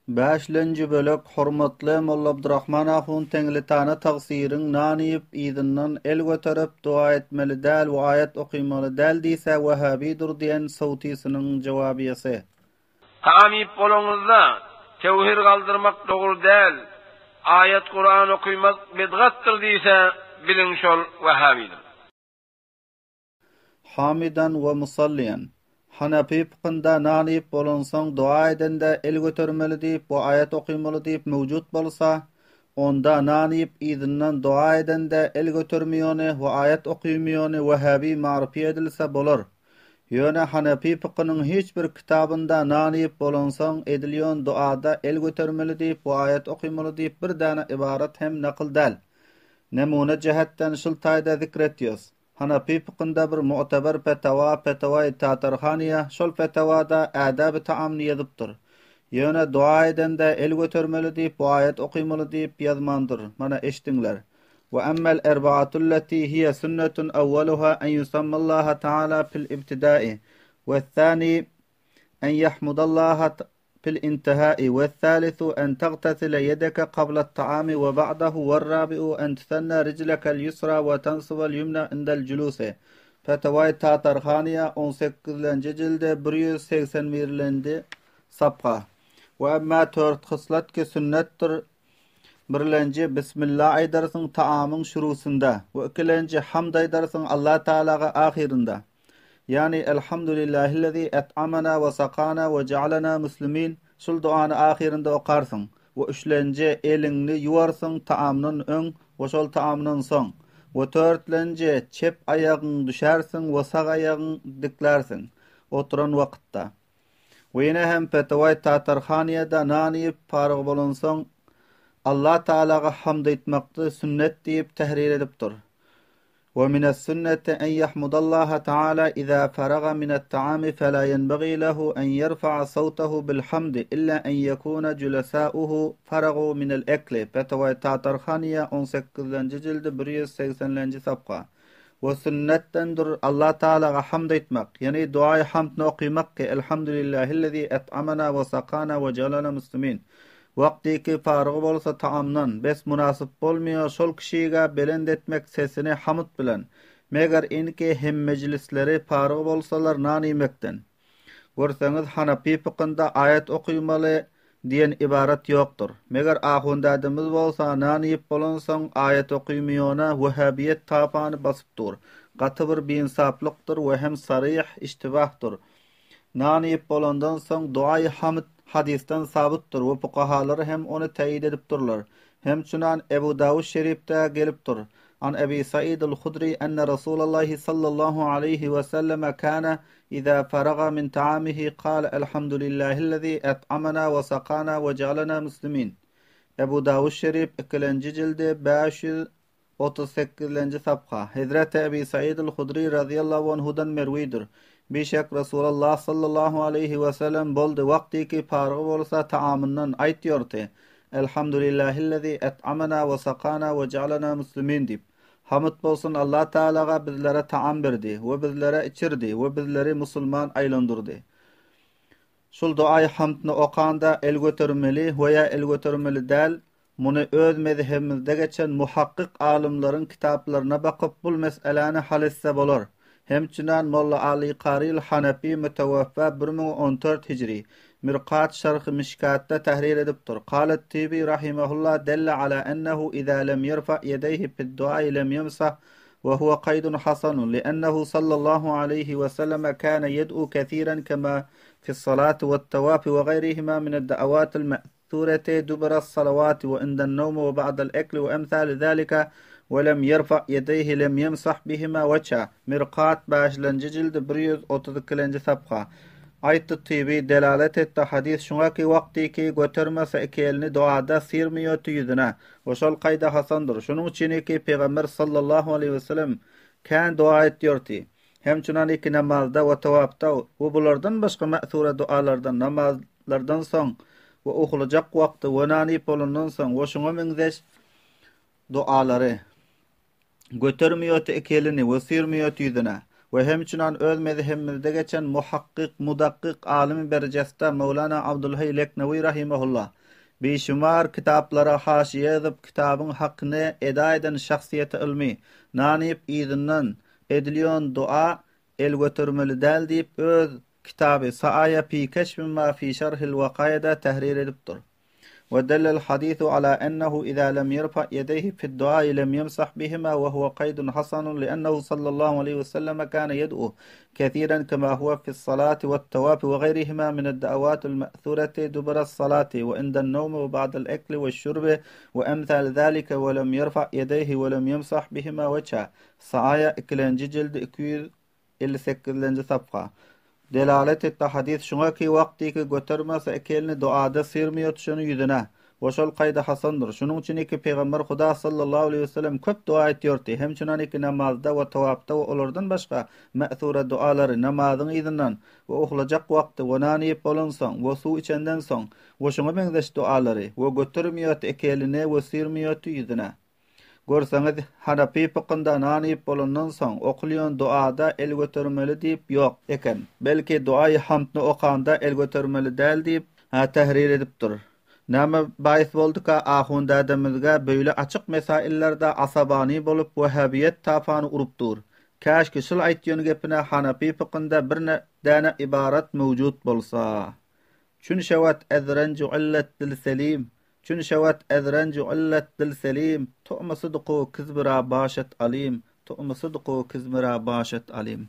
Bäşlenji bölek Hormatly Molla Abdurahman ahun Teňlitana tagsyryň nan iýip yzyndan el göterip dua etmeli däl we aýat okymaly däl diýse wehabidur diýen sowtysynyň jowabyýasy. Tagam iýip bolaňyzda tewhir galdyrmak dogry däl, aýat Kuran okymak bidgatdyr diýse biliň şol wehabidir. Hamidan we musalliýan. Hanapy fykynda nan iýip bolansoň dua edende el götermeli diýip we aýat okymaly diýip mewjut bolsa, onda nan iýip yzyndan dua edende el götermiýony we aýat okymyýony wehhabi marypy edilse bolar. Ýöne hanapy fykynyň hiç bir kitabynda nan iýip bolansoň edilýon duada el götermeli diýip we aýat okymaly diýip bir däne ybarat hem nakyl däl. Nemune jähetden şul taýda zikretýos. Hanapy fykynda bir mu'teber fetawa, Fetawai Tatarhaniýa, şol fetawada ädäbi taamny ýazypdyr. Ýöne dua edende el götermeli diýip we aýat okymaly diýip ýazmandyr. Mana eşdiňler. Wa emmel erba'atulleti hiýe sünnetun awwaluha en ýusammallaha ta'ala fil ibtidai wes-sani en ýahmudallaha fil intihai wes-salisu en tagtasile ýedeke kablat-taami we ba'dahu werrabi'u en tusenna rijlekel ýusra we tansubal ýumna indel julusi. Fetawai Tatarhaniýa on sekizlenji jildi 181-lendi sapha. We emma tört hyslat ki sünnetdir birlenji Bismilla aýdarsyň taamyň şurusynda we ikilenji hamd aýdarsyň Allah Tagalaga ahyrynda. Ýagny, Elhamdülillahillezî et'amena we sakana we jealena muslimin şul duany ahyrynda okarsyň we üçlenji eliňni ýuwarsyň taamdan öň we şol taamdan soň we törtlenji çep aýagyň düşärsiň we sag aýagyň diklärsiň oturan wakytda. We ýene hem Fetawai Tatarhaniýada nan iýip paryg bolansoň Allah Tagalaga hamd aýtmakdy sünnet diýip tehrir edipdir. We mine's-sünneti en ýahmudallaha ta'ala iza faraga minet'taami fela ýenbagi lehu en ýerfa'a sawtahu bil-hamdi illa en ýekuna jülesâuhu faragu minel-ekli, Fetawai Tatarhaniýa on sekizlenji jildi 180-lenji sapga. We sünnetdendir Allah Tagalaga hamd aýtmak, ýagny duaýy hamdny okymak ki, Elhamdülillahillezî et'amena we sakana we jalana muslimin. Wagtyky faryg bolsa taamdan, bes mynasyp bolmyýa şol kişige belent etmek sesini hamd bilen. Meger inki hemmejlisleri faryg bolsalar nan iýmekden. Görseňiz hanapy fykynda aýat okymaly diýen ybarat ýokdur. Meger ahundädemiz bolsa nan iýip bolansoň aýat okymyýona wehhabiýet tapany basyp dur. Gaty bir biynsaplykdyr we hem saryh iştibahdyr. Nan iýip bolandan soň duaýy hamd hadysdan sabytdyr we fukahalar hem ony täýid edipdirler. Hem çunan Ebu Dawud şerifde gelipdir, An Ebi Saidil Hudri enne Rasulallahi sallallahu aleýhi we selleme kâne izâ faraga min taamihi kâle elhamdülillâhillezî et'amena we sakâna we jealena muslimin. Ebu Dawud şerif ikilenji jildi 538-lenji sapha. Hezreti Ebi Saidil Hudri razyýallahu anhudan merwidir. Bişek Resulallah sallallahu aleýhi we sellem boldy wagtyky parygy bolsa taamyndan aýtýordy, Elhamdülillahillezî et'amena we sakana we jealena muslimin diýip. Hamd bolsun Allah Tagalaga bizlere taam berdi we bizlere içirdi we bizleri musulman aýlandyrdy. Şul duaýy hamdny okanda el götermeli we ýa el götermeli däl Muny öz mezhebimizde geçen muhakkyk alymlaryň kitaplaryna bakyp bul mes'eläni hal etse bolar. Hemçinan Molla Aly Karyl Hanefi müteweffa 1014 hijri, Mirkat şerhi Mişkatda tahrir edipdir. Kalet Tibi rahimehulla delle ala ennehu iza lem yerfa yedeyhi fid-duai lem yemsah we huwa kaýdun hasanun li'ennehu sallallahu aleýhi we selleme kana yed'u kesiren kema fis-salati wet-tawafi we gaýrihima mined-da'awatil Sureti dubura salawati we indan nawmi we ba'dal ekli we emsali zalika we lem ýerfa ýedeýhi lem ýemsah bihima weçha. Mirkat bäşlenji jildi 132-lenji sapha. Aýtdy Tyby delalet etdi hadys şuňa ki wagtyky götermese iki elini duada syrmyýoty ýüzüne we şol kaýda hasandyr. Şunuň üçiniki Pygamber sallallahu aleýhi we sellem kän dua etýorty. Hem çunan iki namazda we tawafda we bulardan başga ma'sura dualarda namazlardan soň we uhlajak wagty we nan iýip bolandan soň we şuňa meňzeş dualary. Götermiýoty iki elini we süýrmiýoty ýüzüne. We hemçinan öz mezhebimizde geçen muhakkyk, mudakkyk alymy berjesta Möwlana Abdulhaý Leknewi rahimehullah bişumar kitaplara haşiýe ýazyp kitabyň hakyny eda eden şahsyýeti ylmy nan iýip yzyndan edilýon dua el götermeli däl diýip öz kitaby Saaýa fi keşfi ma fi şerhil wakaýada tährir edipdir. We dellel hadisu ala ennehu iza lem ýerfa ýedeýhi fid-duai lem ýemsah bihima we huwa kaýdun hasanun li'ennehu sallallahu aleýhi we selleme kana ýed'u kesiren kema huwa fis-salati wat-tawafi we gaýrihima mined-da'awatil ma'thurati duburas-salati we indan-nawmi we ba'dal-ekli weş-şurbi we emsali zalike we lem ýerfa ýedeýhi we lem ýemsah bihima wejha. Saaýa ikilenji jildi 258-lenji safha. Delalet etdi hadys şuňa ki wagtyky götermese iki elini duada syrmyýa düşeni ýüzüne. We şol kaýda hasandyr. Şunuň üçin iki pygamber Huda sallallahu aleýhi we sellem köp dua etýordi. Hem şunan iki namazda we tawapda we olardan başga me'sura dualary namazyň yzyndan we uhlajak wagty we nan iýip bolansoň we suw içenden soň we şuňa meňzeş dualary we götermýordi iki elini we syrmyýordy ýüzüne. Görseňiz, Hanapy fykynda nan iýip bolandan soň okulýan duada el götermeli diýip ýok eken. Belki duaýy hamdny okanda el götermeli däl diýip tährir edipdir. Näme baýys bolduka ahun dädemizge beýle açyk mesaillerde asabany bolup wehhabiýet tapany urup dur. Käşki şul aýtýan gepine Hanapy fykynda bir däne ybarat mewjut bolsa. Çün şewat ez renju illet dil selim, Çün şewat ez renju illet dil selim, Tu'my sydku kizbi ra başet alim, Tu'my sydku kizbi ra başet alim.